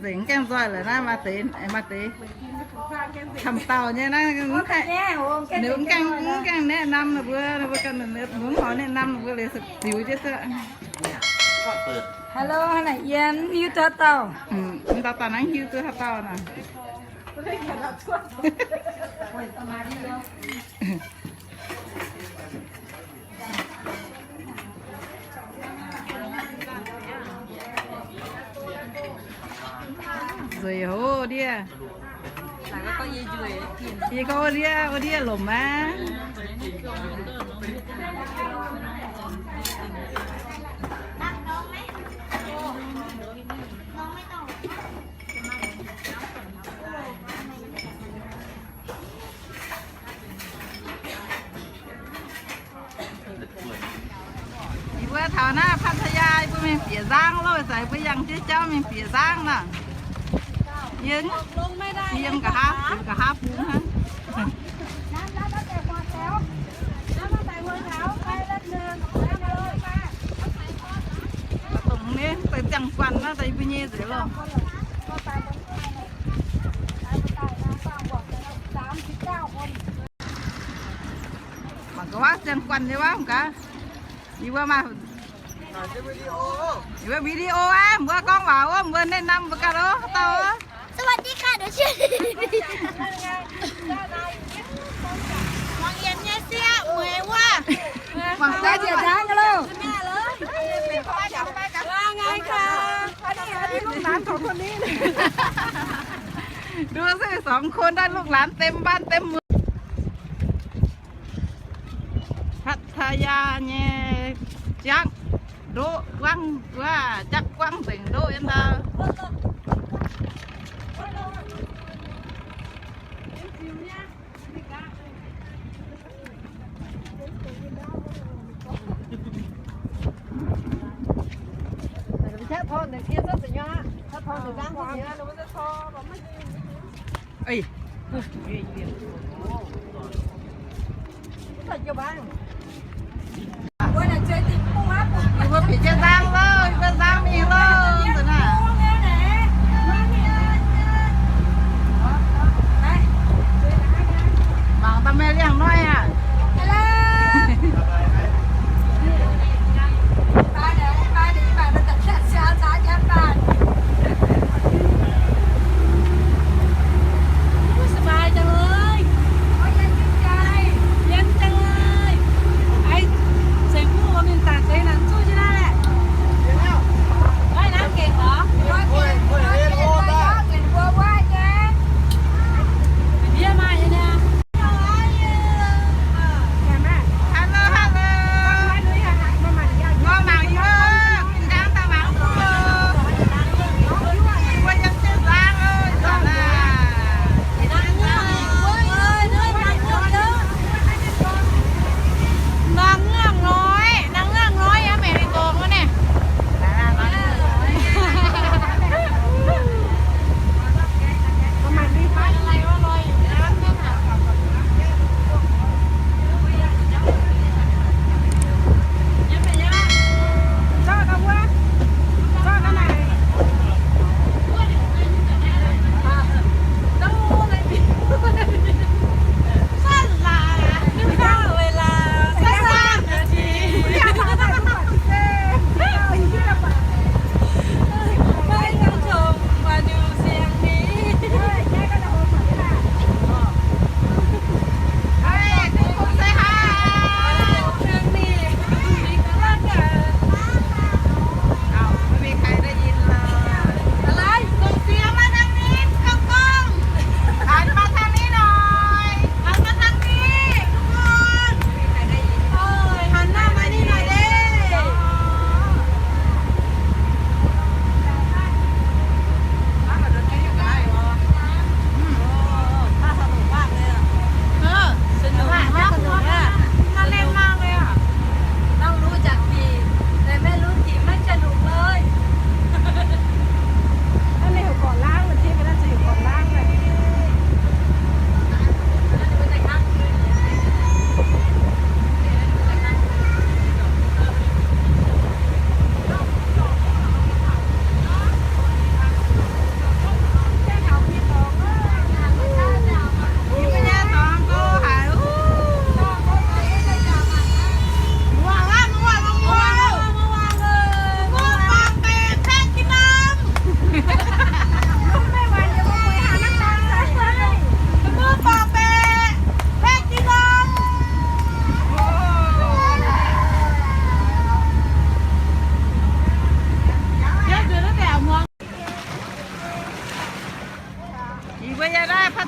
Mv gaengh nzoih lorqc naaiv, maaih deix, maaih deix camv dauh nyei naaiv, ninh mv gaengh, mv gaengh แนะนำ ninh mbuo, ninh mbuo ganh muangx horc แนะนำ ninh mbuo liuz ziux jienv duqv. Hello, hnangv naaic yiem hiuv duqv haaix dauh? Dauh dauh naaiv hiuv duqv haaix dauh naaic. Nzueic hov ndiev. Yie gorngv wuov ndiev, wuov ndiev lomc aqv. Yie mbuo taux naaiv พัทยา yie mbuo mingh bieqc nzangv loh, ih zanc yie mbuo yangh jienv jauv mingh bieqc nzangv nor. Yie, yie nqa'haav, nqa'haav bung hnangv. Dongh ninh deix ziangh guanh naaiv deix yie mbuo nyei nzengc loh. Mangc gaax wuov ziangh guanh nyei wuov, mangc gaax. Yie mbuo maaih, yie mbuo video aqv, mbuo gorngv waac wuov, mbuo แนะนำ mbuo ganh loh, haaix dauh wuov. สวัสดีค่ะ เดี๋ยวชื่อ Mangc gaax njiec nzangv loh. Nduov se สองคน ได้ลูกหลานเต็มบ้านเต็มเมือง Pattaya nyei jangv ndoqv guangv, wuov jangv guangv nzengc ndoqv yiem ndau. Yie mbuo bieqc jienv nzangv loh, yie mbuo nzangv mingh loh, nzunc naaiv. Mangc daaih meih liangh hnoi aqv. Sbaaix jaax lorqc. Yen jang lorqc. Aaix, seix mbuo mingh daaih seix naaic zuqv jienv naaiv.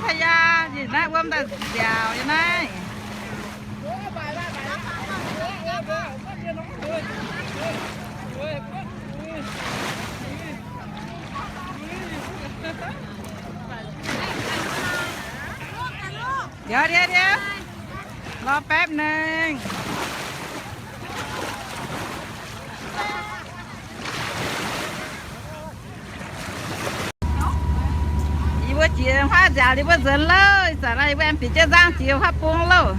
Aa yaa, naaiv wuom daaih nziaauc nyei naaiv. Dio, dio, dio. Lorz baeqv nengh. Yie mbuo jiex huaav nziaauc, yie mbuo nzuonx louh. Ih zanc naaiv yie mbuo aengx bieqc jienv nzangv jiex huaav bung louh.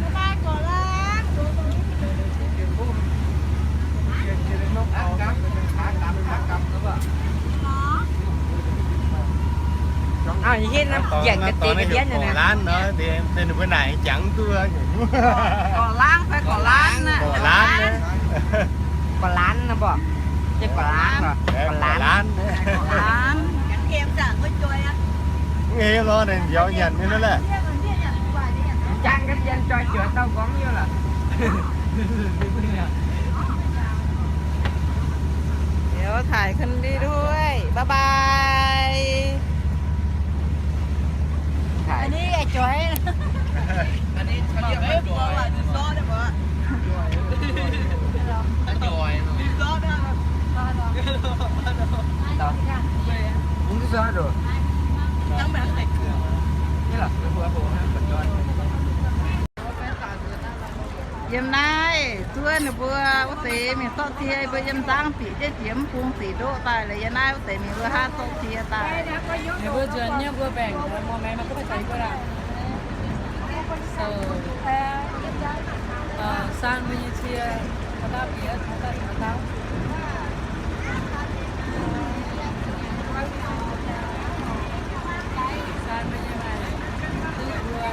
Aa, yie hiuv norm yietc ga'deix ga'ndiev nyei naaiv. Gorqv-laangv fai gorqv-laanv? Gorqv-laanv nor mborqv. Gorqv-laanv nor. Gorqv-laanv. Mv heuc lorz ninh mbiauz nyanc nyei naaiv laeh. Liuz taaih คนดีด้วย bye bye. Yiem naaiv zuov ninh mbuo wuov deix mingh sortv cie, mbuo yiem nzangv bieqc jienv jiex mv bung sic ndoqv daaih liuz, yiem naaiv wuov deix mingh wuov haav sortv cie daaih. Ninh mbuo nzuonx nyei mbuo baengc mbuo maengx maiv gunv caux yie mbuo laangz. So, saan mbuo nyei cie, haaix dauh bieqc, haaix dauh bieqc haaix dauh. Saan mbuo nyei maaih duqv mbuo.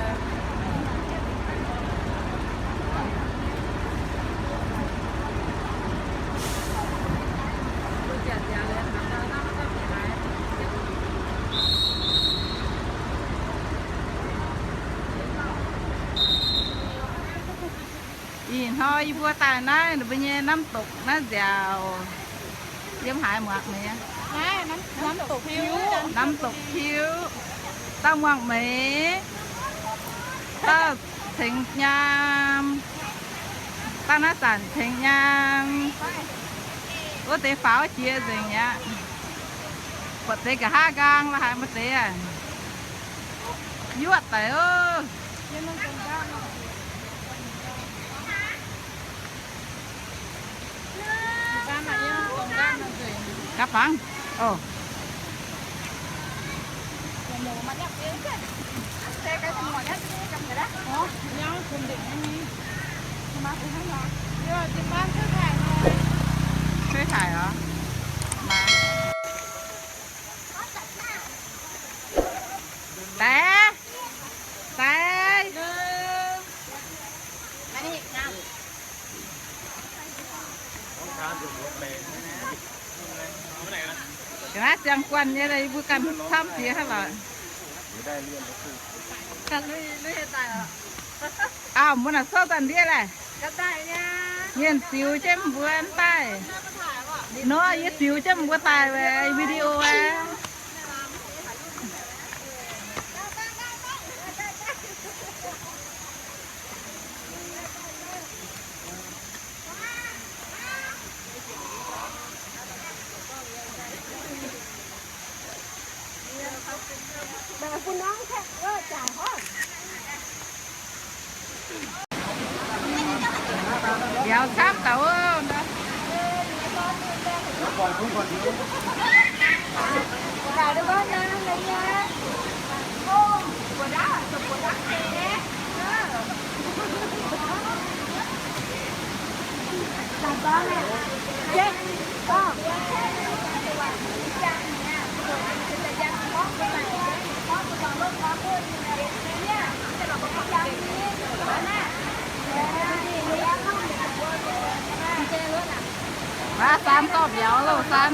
Ih hnoi yie mbuo daaih naaiv ninh mbuo nyei น้ำตก naaiv nziaauc. Yiem haaix muangx meix? น้ำตกพริ้ว น้ำตกพริ้ว dauh muangx meix, dauh cengx nyaam, dauh naaiv zanc cengx nyaam. Wuov deix faaux jiex nzengc mi'aqv. Buatc deix nqa'haav nqaang la'haaix maaih deix aqv. Yuoqv daic oc. Gapv bangv. Oc. Thuê thải hả? Mà. Té. Té. Ga'naaiv ziangh guanh nyei, yie mbuo ganh camv jiex hnangv lorqc. Auv, mbuo naaic souv daaih ndiev laeh. Mienh ziux jienv mbuo daaih. Nor, yie ziux jienv mbuo daaih, video aqv. Mbiauz camv daaih oc. Aav, saan zorqv mbiauz loh, saan.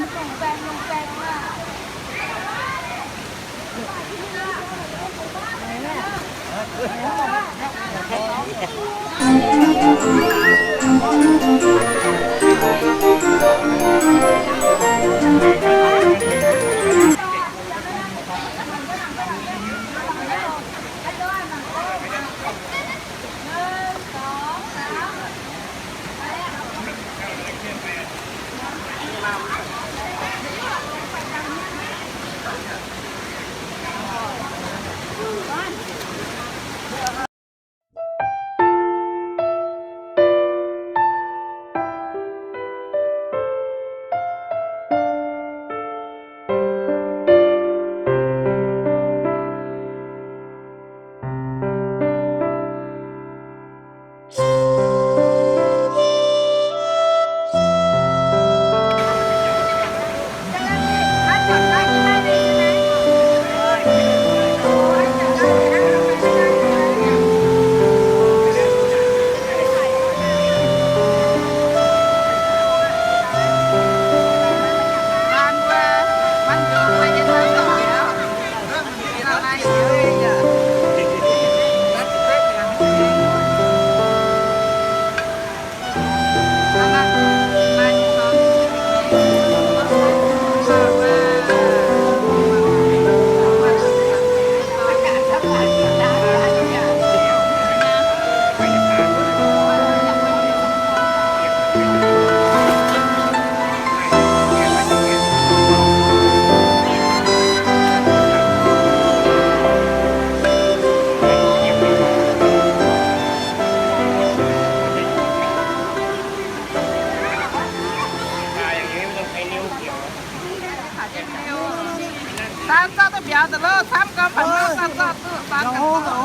Daan zorqv duqv mbiauz daaih lov, camv gau, mv baac mv zorqv duqv,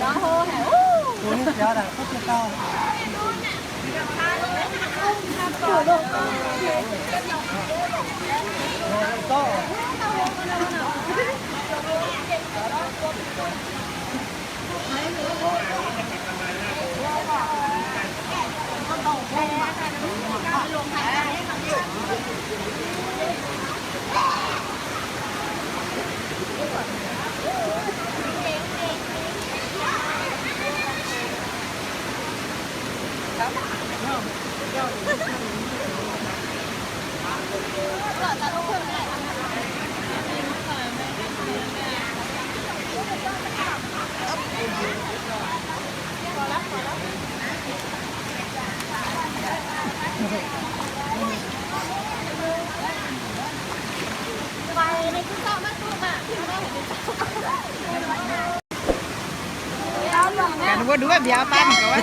daan gau. Ganh mbuo nduov mbiauz daan gau.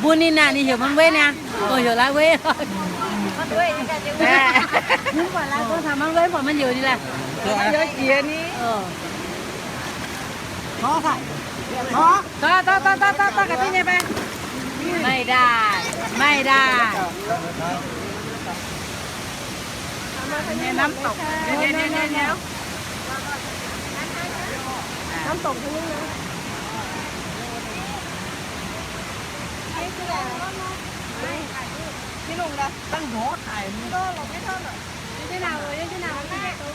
Mbuo ninh naaic ninh heuc maiv weiv niaa, oix heuc laaix weiv. Mv buatc laaix gorngv taux maiv weiv, buatc maiv njoux ninh laah. Jiex ni. Daaih, daaih, daaih, daaih, daaih ga'diev nyei fai? Maiv daaih, maiv daaih. Nyei น้ำตก nyei, nyei, nyei, nyei, nyei. น้ำตก ที่นี่นะ ที่ไหน ที่ลงนะ ตั้งหัวถ่ายมึง ก็เราไม่เท่าไหร่ อยู่ที่นาเลย อยู่ที่นาเลย ไม่ใช่โต๊ะ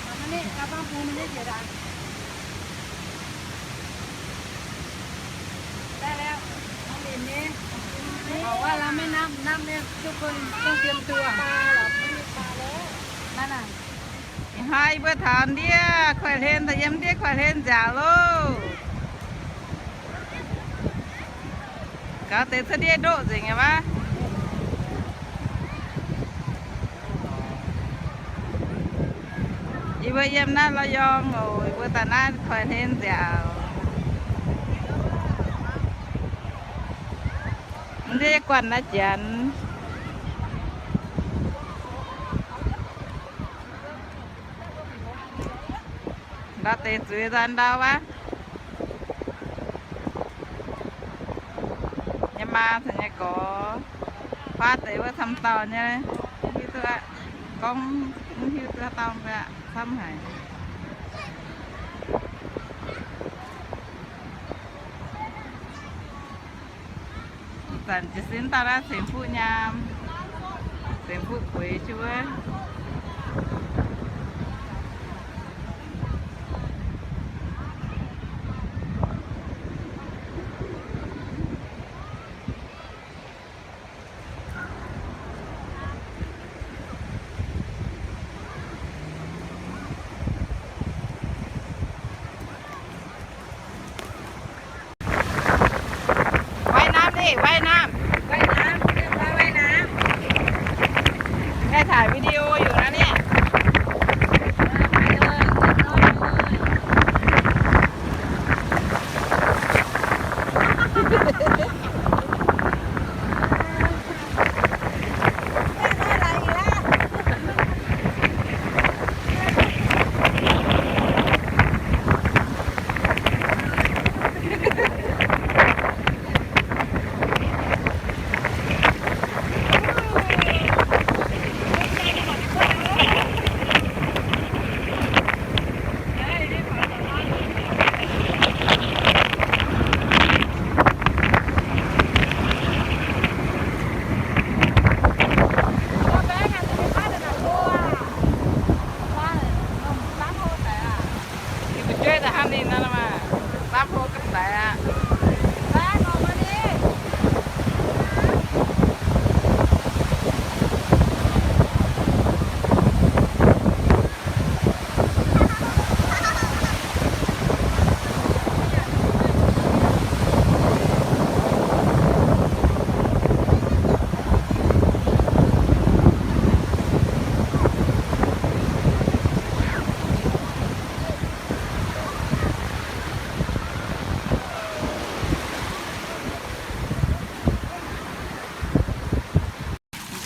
มานี่ กลับบ้านปู มันไม่เสียดาย ได้แล้ว น้องหลินนี่ บอกว่าเราไม่นับ นับเนี่ย ทุกคนต้องเตรียมตัว ปลาเหรอ ไม่มีปลาแล้ว นั่นน่ะ Ih hnoi yie mbuo taux ndiev kuaih hlen, taux yiem ndiev kuaih hlen nziaauc loh. Gaux deix cuotv ndiev ndoqv nzengc nyei waac. Yie mbuo yiem naaiv La'yong oc, yie mbuo daaih naaiv kuaih hlen nziaauc. Ndiev guanh naaiv janx. Ndau deix zuiz nzan ndau wuov. Nyei maa caux nyei gorx, faav deix wuov camv dauh nyei, mv hiuv duqv, gorngv mv hiuv duqv dauh mbuo camv haic. Ih zanc jiez sin daaih naaiv ceng fuqv nyaam, ceng fuqv bueix jienv wuov. Wai naamv ni, wai naamv. Wai naamv, wai naamv. แม่ถ่ายวิดีโออยู่นะเนี่ย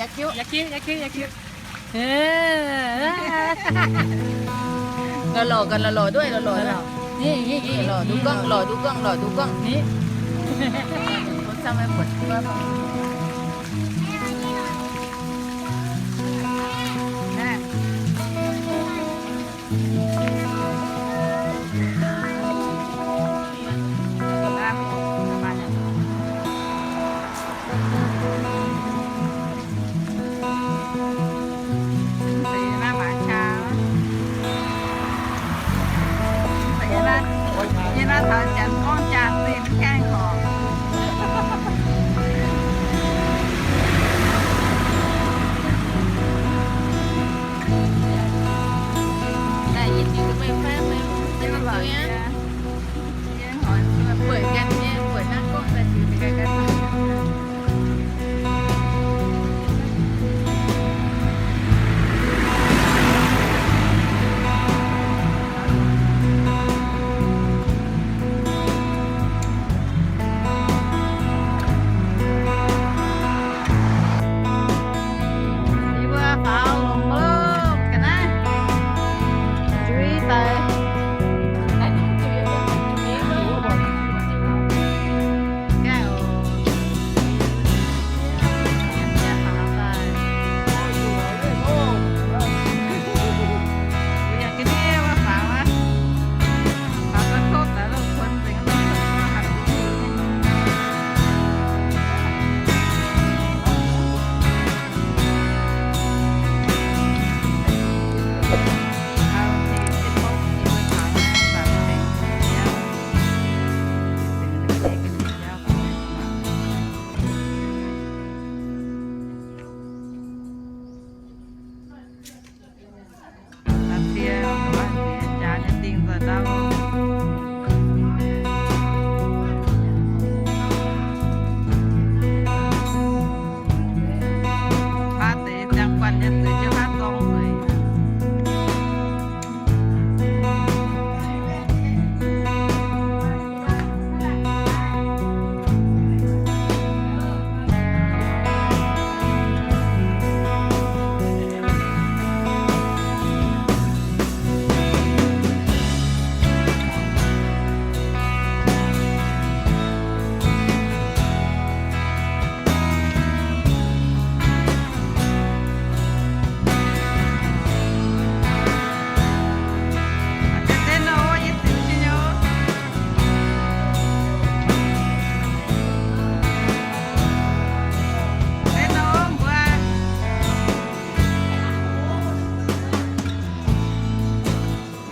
Lorz, lorz, lorz duqv, lorz, lorz. Lorz duqv gong, lorz duqv gong, lorz duqv gong. Yie mbuo faaux longc mv ga'naaiv njuiz daaih.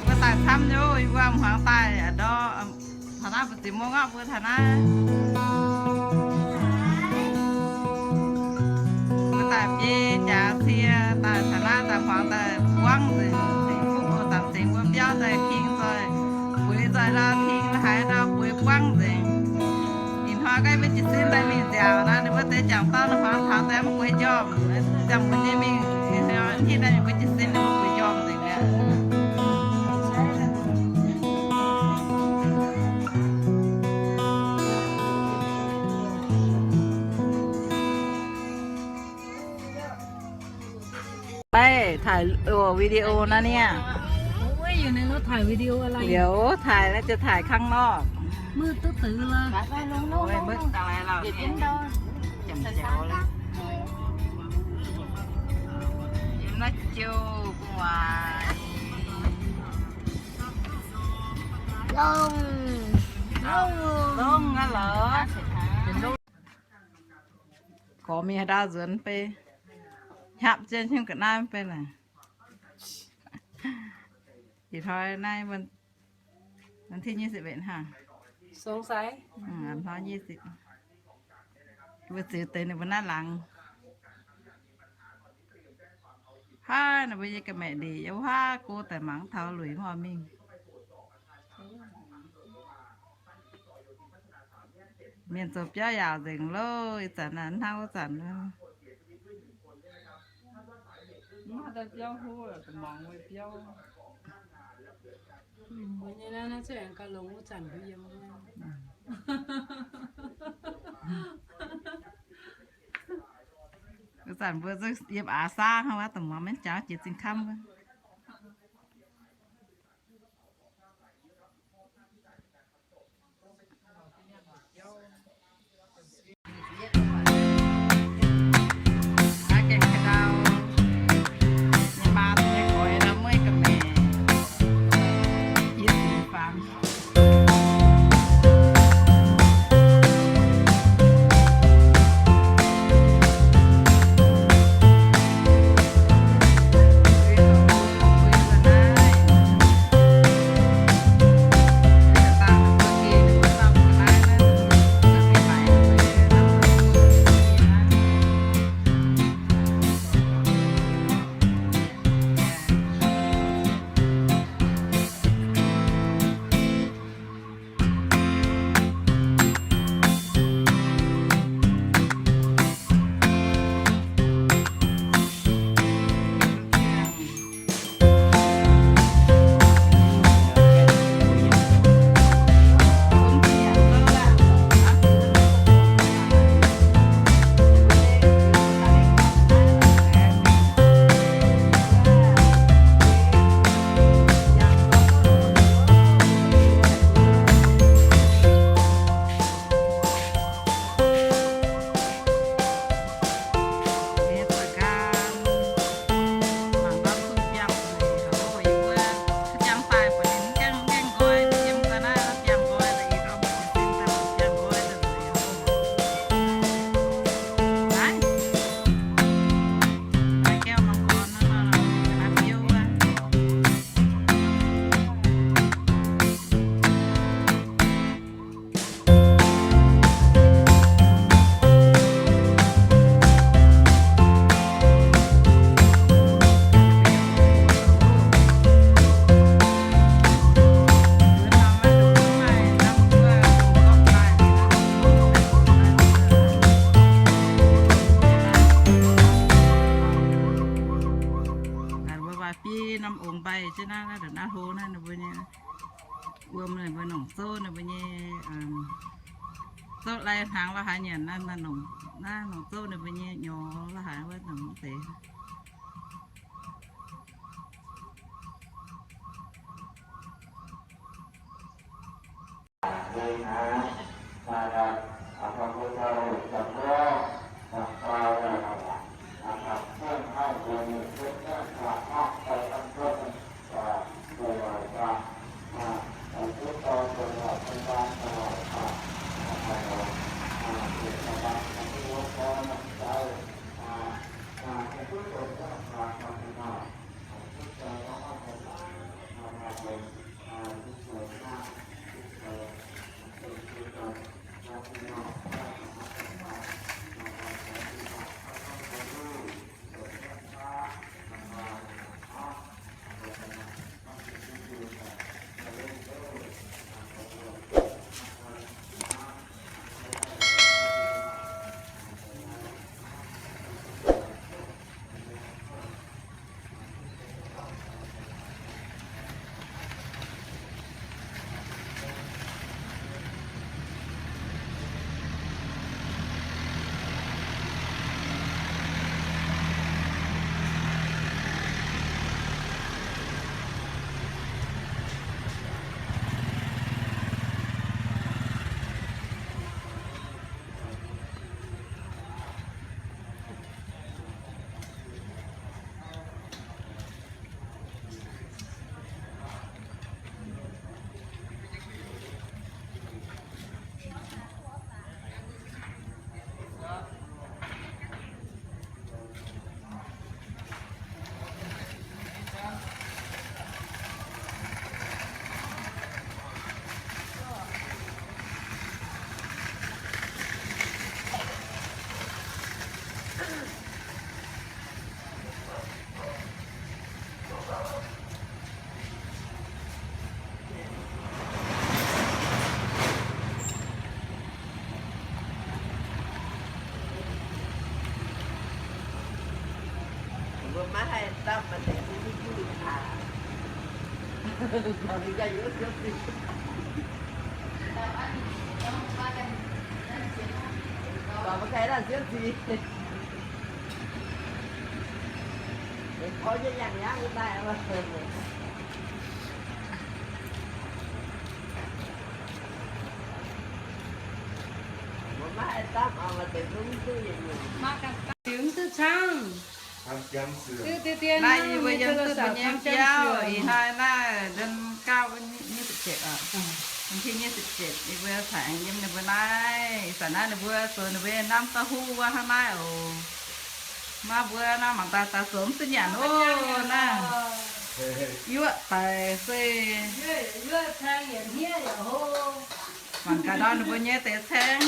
Mbuo daaih camv nyei, yie mbuo hmuangx daaih a'ndorm. Taux naaiv mbu'ziex mungv aqv, mbuo taux naaiv. Mbuo daaih biei jaax cie daaih taux naaiv daaih hmuangx daaih buangv nzengc, ceng fuqv oc, zanc ceng mbuo biauv daaih king zoih, bueix nzoih ndau, king haaix ndau bueix buangv nzengc. Ih hnoi ga'naaiv mbuo jiez sin daaih mingh nziaauc naaiv, ninh mbuo deix jangc dauh ninh hmuangx taux daaih mv bueix njormh. Ziangh mbuo nyei mingh, ih hnoi hitv naaiv ninh mbuo jiez sin ninh mbuo bueix njormh nzengc mi'aqv. Ej, ถ่าย video นะเนี่ย โอ้ย อยู่ในรถถ่ายวิดีโออะไร เดี๋ยวถ่ายแล้วจะถ่ายข้างนอก มืดตึ๊ดตื้อเลย ไปๆ ลงๆ โอ้ย มืดอะไรเราเนี่ย Lông. Gorx mingh haaix ndau nzuonx mv bei, hiaapv jienv hnyouv ga'naaiv mv bei naaic. Ih hnoi naaiv วันที่ยี่สิบเอ็ด hnangv. Mbuo ziux deix ninh mbuo naaiv laangz. Haiv, ninh mbuo nyei ga'maeqc ndeic yiem wuov haav go daaih mangc taux luic mv oix mingh. Mienh zoux biauv yaauc nzengc loh, ih zanc naaiv hnangv wuov zanc. Wuov zanc mbuo yiem aax saangv hnangv wuov, dongh muangx maiv jangx jiex zingh kamv wuov. Mbuo maaih biei norm ongx mbaih jienv naaiv, naaiv ndongc naaiv hlo naaiv ninh mbuo nyei wuom, ninh mbuo nongc zouv ninh mbuo nyei, zouv lai hnaangx la'haaix nyanc naaiv, naaiv nongc zouv ninh mbuo nyei nyorx la'haaix wuov nongc deix. Naaiv yie mbuo yiem duqv mbuo nyei biauv, ih hnoi naaiv เดือนเก้า วันที่ยี่สิบเจ็ด อ่ะ วันที่ยี่สิบเจ็ด yie mbuo caux aengx yiem ninh mbuo naaiv. Ih zanc naaiv ninh mbuo zoux ninh mbuo nyei น้ำเต้าหู้ wuov hnangv naaiv oc. Maiv mbuo naaiv mangc daaih daaih zoux mv duqv nyanc oc naaiv. Yuoqv daic se. Mangc gaax nor ninh mbuo nyei deix caeng.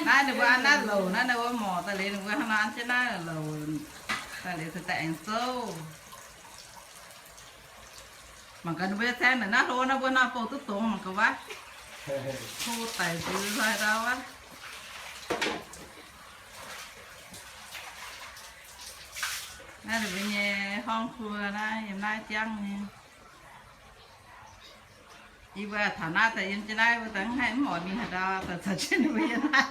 Naaiv ninh mbuo an naaiv louc naaiv, ninh mbuo morc daaih liuz ninh mbuo hnangv nor an jienv naaiv louc daaih liuz cingx daaih aengx zouv. Mangc gaax ninh mbuo nyei caeng naaic naaiv hlo nor, mbuo nor bouh duqv dongz mangc gaax wuov. Hlo daic nzuiz hnoi ndau wuov. Naaiv ninh mbuo nyei ห้องครัว naaiv, yiem naaiv jangv nyei. Yie mbuo taux naaiv daaih yiem jienv naaiv, mbuo daaih mv haih mv oix mingh haaix ndau, daaih caux jienv ninh mbuo yiem naaiv.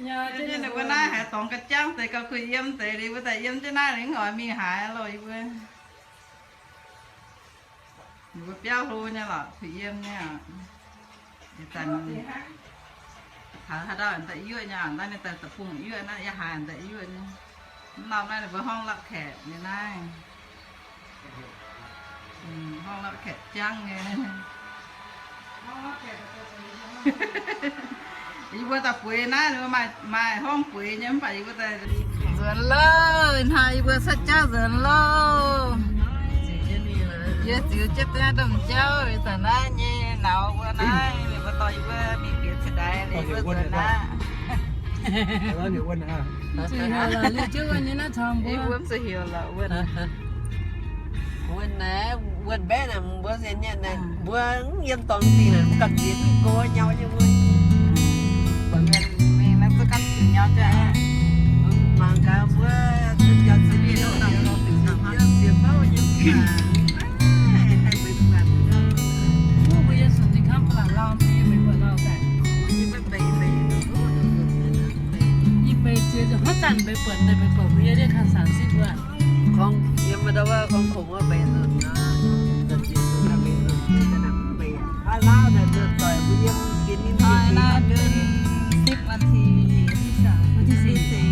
Yiem jienv ninh mbuo naaiv haaix dorngx ga'jangv deix gauh kuh yiem deix liuz, mbuo daaih yiem jienv naaiv mv oix mingh haaix loh yie mbuo. Ninh mbuo biauv hlo nyei lorqc, kuh yiem nyei aqv. Ih zanc taux haaix ndau daaih yuoqv nyei, naaiv ninh daaih deic-bung yuoqv naaiv, yaac haaix daaih yuoqv nyei. Mv norm naaiv ninh mbuo ห้องรับแขก nyei naaiv. ห้องรับแขก jangv nyei. Yie mbuo daaih bueix naaiv, maaih ห้อง bueix nyei, mv baac yie mbuo daaih nzuonx loh. Ih hnoi yie mbuo cuotv jauv nzuonx loh. Yie ziux jienv daaih domh jauv, ih zanc naaiv nyei nauz mbuo naaiv, ninh mbuo dorh yie mbuo mingh bieqc ciex-daix liuz, yie mbuo nzuonx aqv. Mv zuqc heuc lorqc, wuonh naaiv, wuonh mbaeqv naaic mbuo sienx nyei naaic, mbuo mv yiem dorngx dingh naaic, mbuo gamh nziex duqv go nyau nyei wuov. Mbuo mienh mingh naaiv duqv gamh nziex nyau jaax. Mangc gaax mbuo zuqc biaux zuqc mienh nor, nziex bouv nyei mbuo. Mbuo yiem sung zinh hnamv ba'laqc lauh, mbuo yiem meiz buatc lauh daaih. Yie mbeix ziex nzunc hnangv zanc mbeix buatc, mbeix buatc mbuo yiem ndiev kang saangc sipv wuov. Gorngv yiem ndau wuov gorngv kungx wuov mbeix nzunc nor, nzunc ziex nzunc mbeix nzunc, mbeix aav lauh naaic nzunc doic mbuo yiem gin ninh hnoi naaiv benx sipv วันที่สี่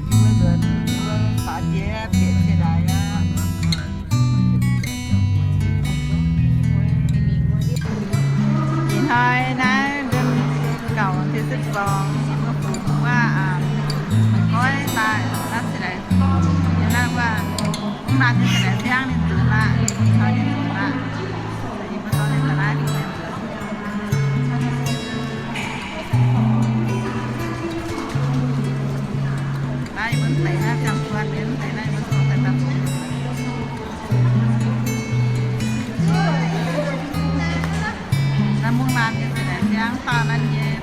mbuo nzuonx mbuo faaux jiex bieqc ciex-daix aqv. Ih hnoi naaiv เดือนเก้า วันที่สิบสอง yie mbuo fungx wuov maiv goiv daaih naaiv ciex-daix, yiem naaiv wuov mv naan nyei ciex-daix siang ninh nzuonx aqv. Ih hnoi ninh nzuonx aqv. Yie mbuo dorh ninh daaih naaiv mingh nzuonx. Naaiv yie mbuo mv deix naaiv ziangh kuan, mv deix naaiv yie mbuo zuqc daaih daaih fungx. Naaiv mungv naan nyei ciex-daix siang, faah naan nyei,